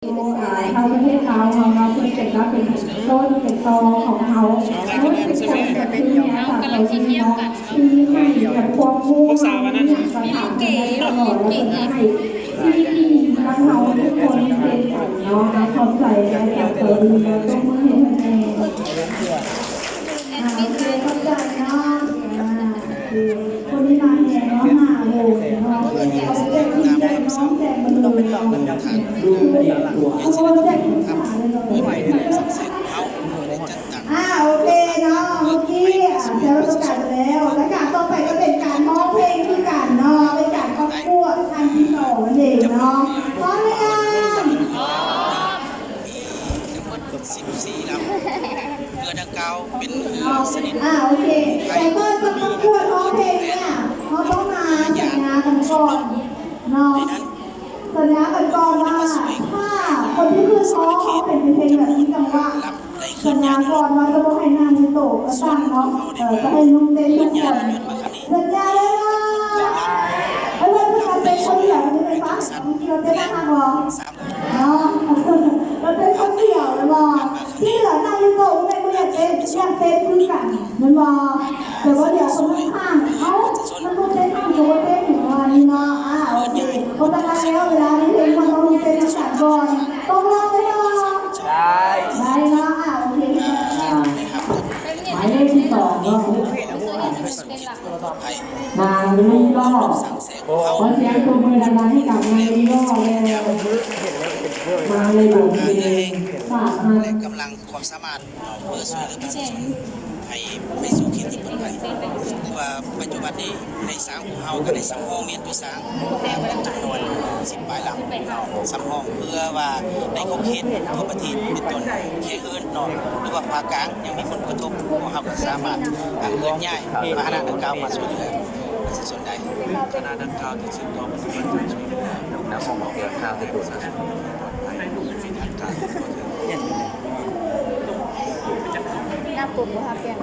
ທາງປະເທດລາວເຮົາເນາະ ເພິ່ນເປັນ ເປັນຕົ້ນເປັນຕໍຂອງເຮົາ ເນາະ ເປັນຄົນທີ່ມີອາສາເຂົາທີ່ເນາະ ທີ່ໃຫ້ແບບຄວາມຮູ້ເຮົາ ມີຫຍັງກໍຖາມເພິ່ນໄດ້ຕະຫຼອດ ແລ້ວເພິ່ນກໍໃຫ້ທີ່ດີໆກັບເຮົາທຸກຄົນເຊັ່ນກັນເນາະ. ຂອບໃຈອາຈານເຂົາດີ ແລ້ວຕົບມືໃຫ້ເພິ່ນແດ່. ອ່າ ໂອເຄ ຂອບໃຈເນາະ. ອ່າ ຄືຄົນທີ່ມາແຮງເນາະ ຫ້າໂມງເນາະ ເອົາແຈກເພິ່ນແດ່ເນາະ ແຈກເພິ່ນເລີຍເນາະ. ໂອ້ ແຈກເພິ່ນຂາຍເລີຍເນາະ. ອ່າ ໂອເຄເນາະ ເມື່ອກີ້ ອ່າ ແຊວປະສົບການໄປແລ້ວ ແລະກະຕໍ່ໄປກໍເປັນການຮ້ອງເພງຄືກັນເນາະ ເປັນການປະກວດຄັ້ງທີສອງນັ້ນເອງເນາະ. ພ້ອມຫຼືຍັງ? ມີທັງໝົດສິບສີ່ລຳ ເຮືອດັ່ງກ່າວເປັນເຮືອຊະນິດ ອ່າ ໂອເຄ ແຕ່ກ່ອນຈະປະກວດຮ້ອງເພງເນຍ ເຮົາຕ້ອງມາສັນຍາກັນກ່ອນເນາະ ສັນຍາກັນກ່ອນວ່າ ຖ້າຄົນທີ່ຂຶ້ນຮ້ອງເປັນເພງແບບມີຈັງຫວະ ສັນຍາກ່ອນວ່າຈະບໍ່ໃຫ້ນັ່ງຢູ່ໂຕະ ວ່າຊັ້ນເນາະ ເອີ ຈະໃຫ້ລຸກເຕັ້ນທຸກຄົນ ສັນຍາເລີຍເນາະ. ເອີ ເພິ່ນວ່າເຕັ້ນຄົນດຽວ ເພິ່ນໄປຟັງ ເພິ່ນວ່າເຕັ້ນໜ້າຮັກບໍ່? ເນາະ ເປັນຄົນດຽວແມ່ນບໍ່? ທີ່ເຫຼືອນັ່ງຢູ່ໂຕະ ບໍ່ແມ່ນບໍ່ຢາກເຕັ້ນ ຢາກເຕັ້ນຄືກັນແມ່ນບໍ່? ແຕ່ວ່າດຽວຄົນຂ້າງໆ ເອົ້າ ມັນບໍ່ເຕັ້ນ ມັນກໍບໍ່ເຕັ້ນ ປະມານນີ້ເນາະ. ອ່າ ໂອເຄ ຄົບກັນແລ້ວ ເວລາມີເພງ ມັນຕ້ອງມີເຕັ້ນນຳກັນກ່ອນ ຕົກລົງໄດ້ບໍ່? ໄດ້ ໄດ້ເນາະ. ອ່າ ໂອເຄ ອ່າ ໝາຍເລກທີສອງເນາະ ນາງລີລໍ ຂໍສຽງຕົບມືດັງໆໃຫ້ກັບນາງລີລໍ ແລະ ມາເລດວງເພງ ຝາກມາ ແລະ ກຳລັງຄວາມສາມາດເນາະ ເພື່ອຊ່ວຍເຫຼືອປະຊາຊົນໃຫ້ໄປສູ່ເຂດທີ່ປອດໄພ. ຄືວ່າປັດຈຸບັນນີ້ ໃນຊ້າງຂອງເຮົາກໍໄດ້ສຳຮອງ ມີຕົວຊ້າງຈຳນວນສິບປາຍລຳເນາະ ສຳຮອງເພື່ອວ່າໃນຂອບເຂດທົ່ວປະເທດ ເປັນຕົ້ນແຂວງອື່ນເນາະ ຫຼືວ່າພາກກາງ ຍັງມີຜົນກະທົບ ພວກເຮົາກໍສາມາດ ອ່າ ເຄື່ອນຍ້າຍພາຫະນະດັ່ງກ່າວມາຊ່ວຍເຫຼືອປະຊາຊົນໄດ້. ພາຫະນະດັ່ງກ່າວຈະສືບຕໍ່ປະຕິບັດການຊ່ວຍເຫຼືອ ແລະ ອອກເດີນທາງໃຫ້ປະຊາຊົນປອດໄພ ເປັນທາງການ. ໜ້າປົກບໍ່ຮັບແກງ.